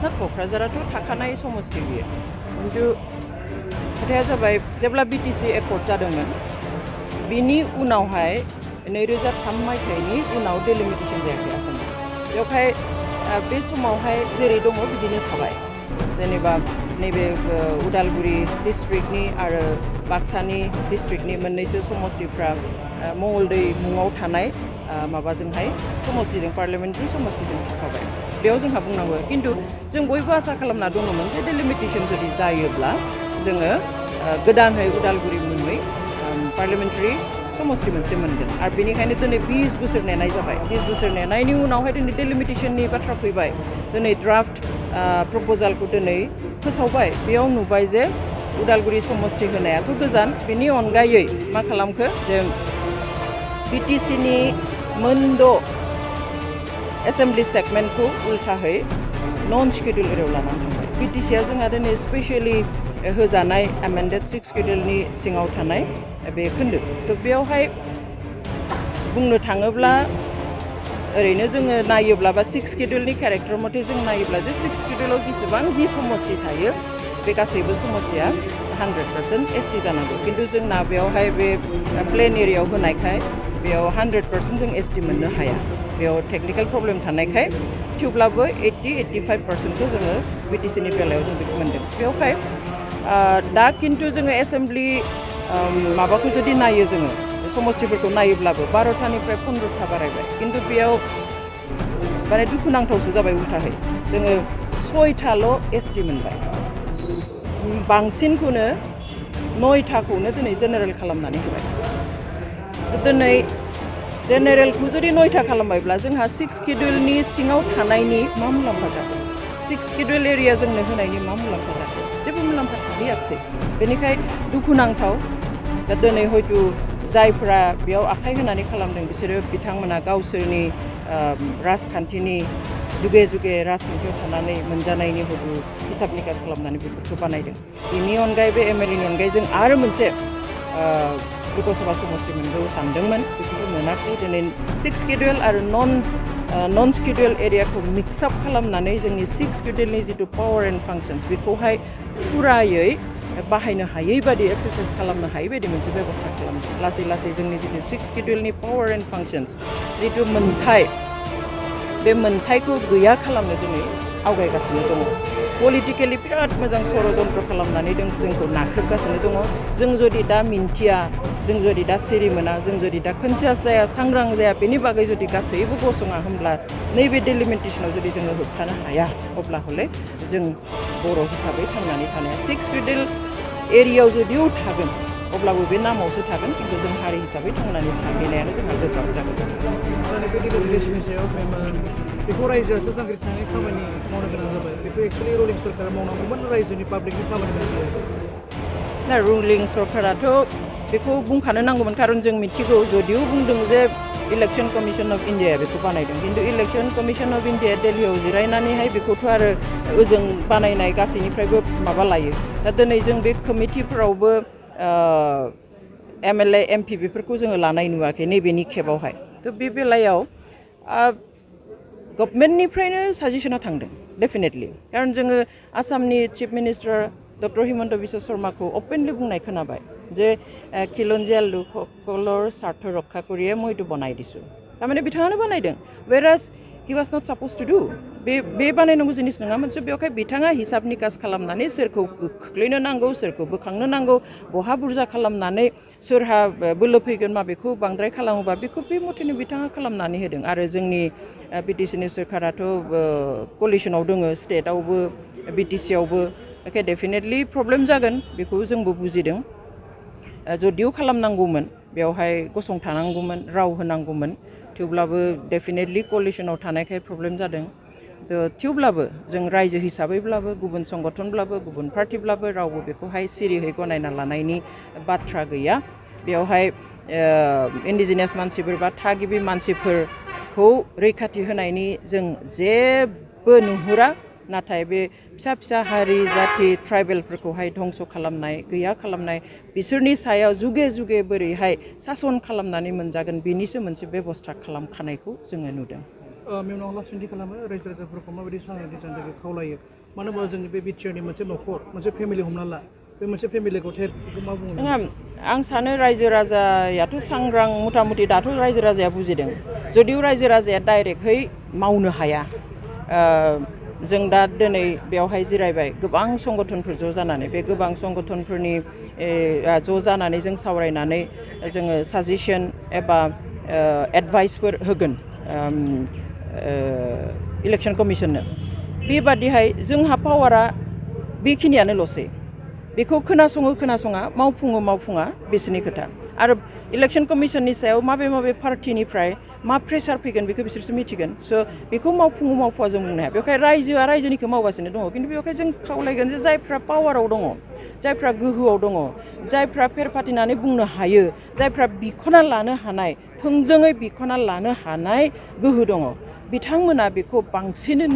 ना क'क्राझाराथ' थाखानाय समस्ति बियो खिन्थु खोथाया जाबाय जेब्ला बिटिसि एकर्ड जादोंमोन बिनि उनावहाय 2003 मायथाइनि उनाव डेलिमिटेसन जायाखै आसामाव बेवहाय बे समावहाय जेरै दङ बिदिनो थाबाय जेनेबा नैबे उदालगुरि डिस्ट्रिक्टनि आरो बाक्सानि डिस्ट्रिक्टनि मोननैसो समस्तिफ्रा मंगलदै मुङाव थानाय माबाजोंहाय समस्तिजों पार्लियामेन्टारि समस्तिजों थाफाबाय बेयाव जोंहा बुंनांगौ खिन्थु जों बयबो आसा खालामना दङमोन जे डेलिमिटेसन जुदि जायोब्ला जोङो गोदानहै उदालगुरि मुङै पार्लियामेन्टारि समस्ति मोनसे मोनगोन आरो बेनिखायनो दिनै 20 बोसोर नेनाय जाबाय 20 बोसोर नेनायनि उनावहाय दिनै डेलिमिटेसननि बाथ्रा फैबाय दिनै ड्राफ्ट प्रप'जालखौ दिनै फोसावबाय बेयाव नुबाय जे उदालगुरि समस्ति होनायाथ' गोजान बेनि अनगायै मा खालामखो जे बिटिसिनि मोनद' एसेम्बलि सेगमेन्टखौ उल्थाहै नन शिड्युल एरियायाव लानानै थांबाय बिटिसिया जोंहा दिनै स्पेसियेलि होजानाय एमेन्डेड 6 शिड्युलनि सिङाव थानाय बे खोन्दो थ' बेयावहाय बुंनो थाङोब्ला ओरैनो जोङो नायोब्ला बा 6 शिड्युलनि केरेक्टार मथे जों नायोब्ला जे 6 शिड्युलाव जेसेबां जि समस्ति थायो बे गासैबो समस्तिया 100% एसटि जानांगौ किन्तु जोंना बेयावहाय बे प्लेन एरियायाव होनायखाय बेयाव 100% जों एसटि मोननो हाया बेयाव टेक्निकेल प्रब्लेम थानायखाय थेवब्लाबो 80-85%खौ जोङो बिटिसिनि बेलायाव जों बेखौ मोनदों बेयावहाय दा किन्तु जोङो एसेम्बलि माबाखौ जुदि नायो जोङो समस्तिफोरखौ नायोब्लाबो 12थानिफ्राय 15था बारायबाय किन्तु बेयाव माने दुखुनांथावसो जाबाय उल्थाहै जोङो 6थाल' एसटि मोनबाय बांसिनखौनो 9थाखौनो दिनै जेनेरेल खालामनानै होबाय दिनै जेनेरेलखौ जुदि 9था खालामबायब्ला जोंहा 6 शिड्युलनि सिङाव थानायनि मा मुलाम्फा जागोन 6 शिड्युल एरिया जोंनो होनायनि मा मुलाम्फा जागोन जेबो मुलाम्फा थाहैयाखसै बेनिखायनो दुखुनांथाव दा दिनै हयथ' जायफ्रा बेयाव आखाइ होनानै खालामदों बिसोरो बिथांमोना गावसोरनि राजखान्थिनि जुगे जुगे राजखान्थियाव थानानै मोनजानायनि हयथ' हिसाब निकास खालामनानै बेफोरखौ बानायदों बेनि अनगायै बे एमएलएनि अनगायै जों आरो मोनसे लोकसभा समस्ति मोनगौ सानदोंमोन बेखौबो मोनाखसै दिनै 6 शिड्युल आरो नन शिड्युल एरियाखौ मिक्सआप खालामनानै जोंनि 6 शिड्युलनि जिथु पावार एन्ड फांसन्स बेखौहाय फुरायै बाहायनो हायै बादि एक्सारसाइज खालामनो हायै बादि मोनसे बेबस्था खालामदों लासै लासै जोंनि जिथु 6 शिड्युलनि पावार एन्ड फांसन्स जिथु मोन्थाय बे मोन्थायखौ गैया खालामनो दिनै आवगायगासिनो दङ पलिटिकेलि बिराद मोजां षड़यन्त्र खालामनानै जोंखौ नाख्रेबगासिनो दङ जों जुदि दा मिन्थिया जों जुदि दा सिरि मोना जों जुदि दा कनसियास जाया सांग्रां जाया बेनि बागै जुदि गासैबो गसङा होमब्ला नैबे डेलिमिटेसनाव जुदि जोङो होबथानो हाया अब्ला हले जों बर' हिसाबै थांनानै थानाया 6 शिड्युल एरियायाव जुदिও थागोन अब्लाबो बे नामावसो थागोन किन्तु जों हारि हिसाबै थांनानै थाहैनायानो जोंहा गोब्राब जागोन बेखौ रायजोआसो जांख्रिखांनाय खामानि मावनो गोनां जाबाय बेखौ एक्चुअलि रुलिं सरकारा मावनांगौमोन रायजोनि पाब्लिकनि खामानि ना रुलिं सरकाराथ' बेखौ बुंखानो नांगौमोन खारन जों मिथिगौ जदिও बुंदों जे इलेक्शन कमिशन अफ इन्डिया बेखौ बानायदों किन्तु इलेक्शन कमिशन अफ इन्डिया दिल्लीयाव जिरायनानैहाय बेखौथ' आरो ओजों बानायनाय गासैनिफ्रायबो माबा लायो दा दिनै जों बे कमिटिफोरावबो एमएलए एमपि बेफोरखौ जोङो लानाय नुवाखै नैबेनि खेबावहाय थ' बे बेलायाव गभर्नमेन्टनिफ्रायनो साजेसना थांदों डेफिनेटलि खारन जोङो आसामनि chief minister doctor Himanta Biswa शर्माखौ अपेनलि बुंनाय खोनाबाय जे খিলঞ্জীয়া লোকসকলৰ স্বাৰ্থ ৰক্ষা কৰিয়ে মই এইটো বনাই দিছোঁ তাৰমানে बिथाङानो बानायदों whereas he was not supposed to do बे बानायनांगौ जिनिस नङामोन बेवहाय बिथाङा हिसाब निकास खालामनानै सोरखौ खोख्लैनो नांगौ सोरखौ बोखांनो नांगौ बहा बुरजा खालामनानै सोरहा बोलो फैगोन माबेखौ बांद्राय खालामोबा बेखौ बे मथेनो बिथाङा खालामनानै होदों आरो जोंनि बिटिसिनि सरकाराथ' कलिशनाव दङ स्टेटआवबो बिटिसियावबो ओके डेफिनेटलि प्रब्लेम जागोन बेखौ जोंबो बुजिदों जदिও खालामनांगौमोन बेवहाय गसंथानांगौमोन राव होनांगौमोन थेवब्लाबो डेफिनेटलि कलिशनाव थानायखाय प्रब्लेम जादों थेवब्लाबो जों रायजो हिसाबैब्लाबो गुबुन संगठनब्लाबो गुबुन पार्टिब्लाबो रावबो बेखौहाय सिरियै गनायना लानायनि बाथ्रा गैया बेवहाय इन्डिजिनियास मानसिफोर बा थागिबि मानसिफोरखौ रैखाथि होनायनि जों जेबो नुहुरा नाथाय बे फिसा फिसा हारि जाति ट्राइबेलफोरखौहाय धंस खालामनाय गैया खालामनाय बिसोरनि सायाव जुगे जुगे बोरैहाय सासन खालामनानै मोनजागोन बेनिसो मोनसे बेबस्था खालामखानायखौ जोङो नुदों मेमनाव लासुन्थि खालामो रायजो राजाफोरखौ माबायदि सांग्रांथि जानो थाखाय खावलायो मानो होनबा जोंनि बे बिटिआरनि मोनसे न'खर मोनसे फेमिलि हमना ला बे मोनसे फेमिलिखौ मा बुङो नङा आं सानो रायजो राजायाथ' सांग्रां मथा मथि दाथ' रायजो राजाया बुजिदों जुदिव रायजो राजाया डाइरेक्टहै मावनो हाया जों दा दिनै बेवहाय जिरायबाय गोबां संगठनफोर ज' जानानै बे गोबां संगठनफोरनि ज' जानानै जों सावरायनानै जोङो साजेसन एबा एडभाइसफोर होगोन इलेक्सन कमिसननो बेबादिहाय जोंहा पावारा बेखिनियानोल'सै बेखौ खोनासङा मावफुङा बिसोरनि खोथा आरो इलेक्सन कमिसननि सायाव माबे पार्टिनिफ्राय मा प्रेसार फैगोन बेखौ बिसोरसो मिथिगोन स' बेखौ मावफुङा जों बुंनो हाया बेवहाय रायजोआ रायजोनिखौ मावगासिनो दङ खिन्थु बेवहाय जों खावलायगोन जे जायफ्रा पावाराव दङ जायफ्रा गोहोआव दङ जायफ्रा फेर फाथिनानै बुंनो हायो जायफ्रा बिख'ना लानो हानाय थोंजोङै बिख'ना लानो हानाय गोहो दङ बिथांमोना बेखौ बांसिनै